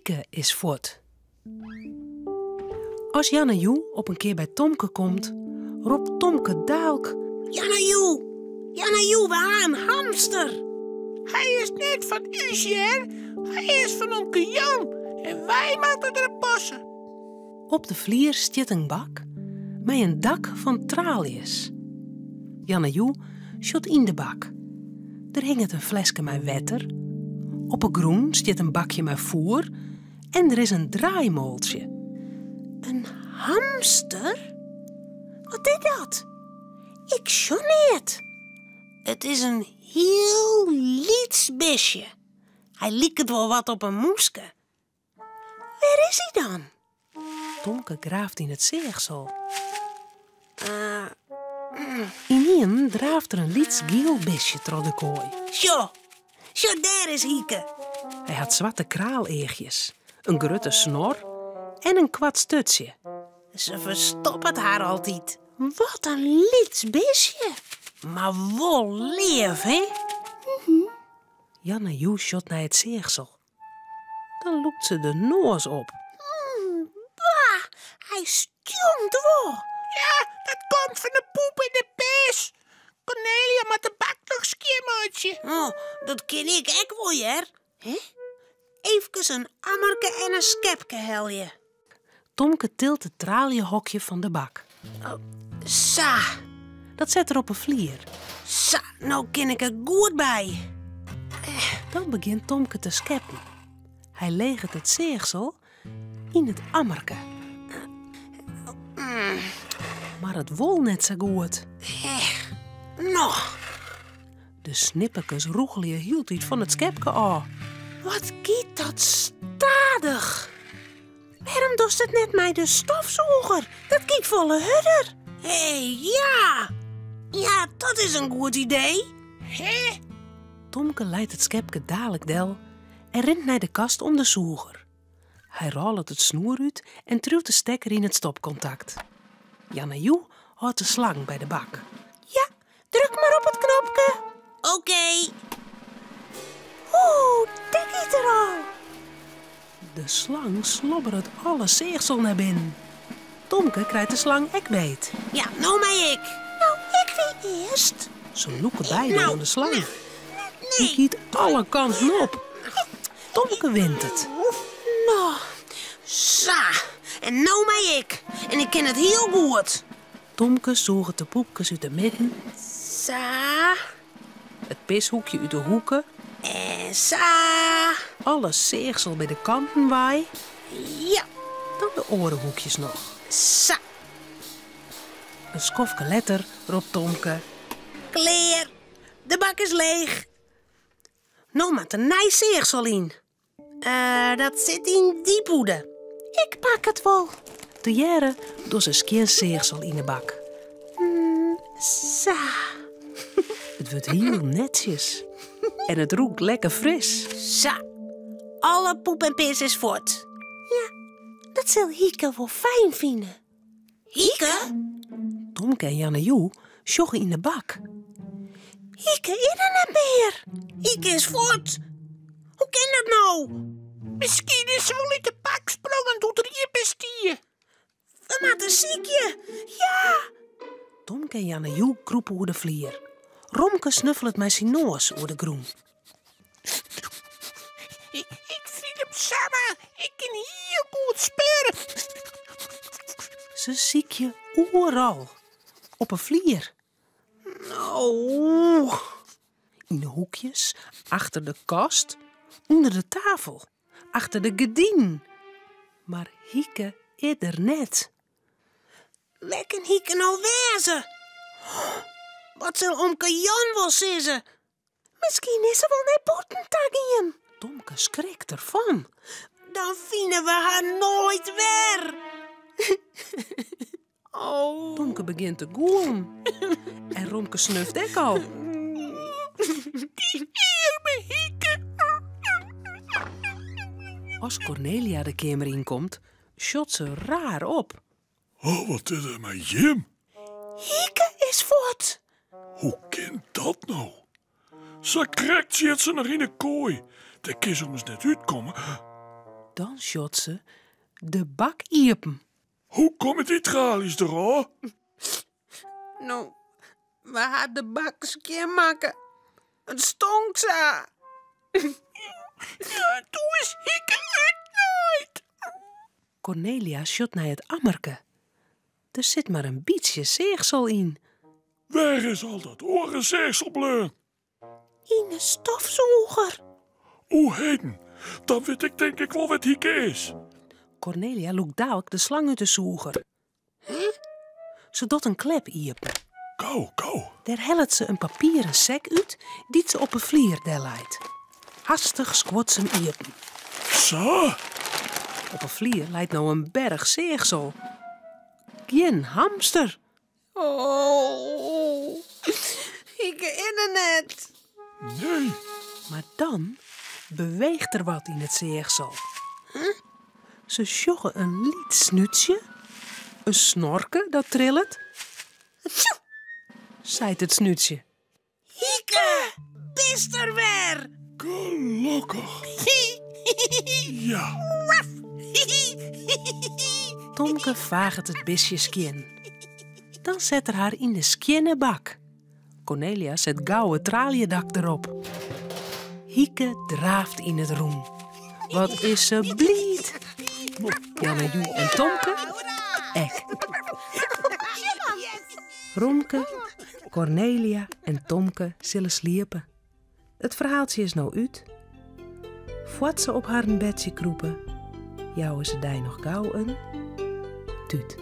Hieke is fuort. As Janne Joe op in kear by Tomke komt, ropt Tomke daalk. Janne Joe! Janne Joe, we ha in hamster! Hy is net fan ús, hear. Hy is fan omke Jan en wy moatte der op passe. Op de flier stiet in bak mei in dak fan traaljes. Janne Joe sjocht yn de bak. Der hinget in fleske mei wetter. Op 'e grûn stiet in bakje mei foer en der is in draaimoltsje. In hamster? Wat is dat? Ik sjoch neat. It is in hiel lyts bistje. Hy liket wol wat op in mûske. Wêr is hy dan? Tomke graaft yn it seachsel. Ynienen draaft der in lyts giel bistje troch de koai. Sjoch, sjoch, dêr is Hieke. Hy hat swarte kraaleachjes, in grutte snor en in koart sturtsje. Se ferstoppet har altyd. Wat in lyts bistje. Mar wol leaf, hè? Janne Joe sjocht nei it seachsel. Dan lûkt se de noas op. Bah, hy stjonkt wol. Ja, dat komt fan de poep en de pis. Cornelia moat de bak noch skjinmeitsje. Oh, dat kin ik ek wol, hear. Hè? Eefkes in ammerke en in skepke helje. Tomke tilt it traaljehokje fan de bak. Oh, sa. Dat set er op 'e flier. Sa, no kin ik er goed by. Dan begjint Tomke te skeppen. Hy leget it seachsel yn it ammerke. Mar it wol net sa goed. No. De snipperkes rûgelje hieltyd fan it skepke ôf. Wat giet dat stadich. Wêrom dochst it net mei de stofsûger? Dat giet folle hurder. Hé, ja! Ja, dat is in goed idee. Hè? Tomke leit it skepke dalik del en rint nei de kast om de sûger. Hy rôlet it snoer út en triuwt de stekker yn it stopkontakt. Janne Joe hâldt de slang by de bak. Ja, druk mar op it knopke. Oké. Oeh, dêr giet er al. De slang slobberet alle seachsel nei binnen. Tomke krijt de slang ek beet. Ja, no mei ik. No, ik wie earst. Se lûke beide oan de slang. Nee. Dy giet alle kanten op. Tomke wint it. No, sa. En no mei ik. En ik kin it hiel goed. Tomke sûget de poepkes út de midden. Sa. It pishoekje út de hoeke. En sa. Alle seachsel by de kanten wei. Ja. Dan de oare hoekjes noch. Sa. In skoftke letter ropt Tomke. Klear. De bak is leech. No moat der nij seachsel yn. Eh, dat sit yn dy pûde. Ik pak it wol. Tegearre dogge se skjin seachsel yn 'e bak. Mm, sa. It wurdt hiel netsjes. En it rûkt lekker fris. Sa. Alle poep en pis is fuort. Ja, dat sil Hieke wol fijn fine. Hieke? Tomke en Janne Joe sjogge yn de bak. Hieke is der net mear. Hieke is fuort. Hoe kin dat no? Miskien is se wol út de bak sprongen doe't er iepen stie. We moatte sykje. Ja! Tomke en Janne Joe krûpe oer de flier. Romke snuffelet mei syn noas oer de grûn. Ik fyn him samar. Ik kin hiel goed speure. Se sykje oeral. Op 'e flier. No. Yn de hoekjes, achter de kast, ûnder de tafel, achter de gerdinen. Mar Hieke is der net. Wêr kin Hieke no wêze? Wat sil omke Jan wol sizze? Miskien is se wol nei bûten ta gien. Tomke skrikt derfan. Dan fine we har noait wer. Oh. Tomke begjint te gûlen. En Romke snuft ek al. Dy earme Hieke. As Cornelia de keamer ynkomt, sjocht se raar op. Oh, wat is der mei jim? Hieke is fuort. Hoe kin dat no? Sa krekt siet se noch yn 'e koai. Dêr kin se ommers net útkomme. Dan sjocht se de bak iepen. Hoe komme dy tralies derôf? No, we ha de bak skjinmakke. It stonk sa. Ja, doe is Hieke útnaaid. Kornelia sjocht nei it ammerke. Der sit mar in bytsje seachsel yn. Wêr is al dat oare seachsel bleaun? Yn de stofsûger. O heden, dan wit ik tink ik wol wêr't Hieke is. Kornelia lûkt daalk de slang út de sûger. Se docht in klep iepen. Gau, gau. Dêr hellet se in papieren sek út dy't se op 'e flier delleit. Hastich skuort se 'm iepen. Sa? Op 'e flier leit no in berch seachsel. Gjin hamster. Oh, Hieke is der net. Nee. Mar dan beweecht der wat yn it seachsel. Se sjogge in lyts snútsje, in snorke dat trillet. Tsjoe! Seit it snútsje. Hieke, bist der wer! Gelokkich. Ja. Tomke faget it bistje skjin. Dan set er har yn de skjinne bak. Kornelia set gau it traaljedak derop. Hieke draaft yn it rûn. Wat is se bliid! Janne Joe en Tomke ek. Romke, Kornelia en Tomke sille sliepe. It ferhaaltsje is no út. Foar't se op harren bedsje krûpe, jouwe se dy noch gau in tút.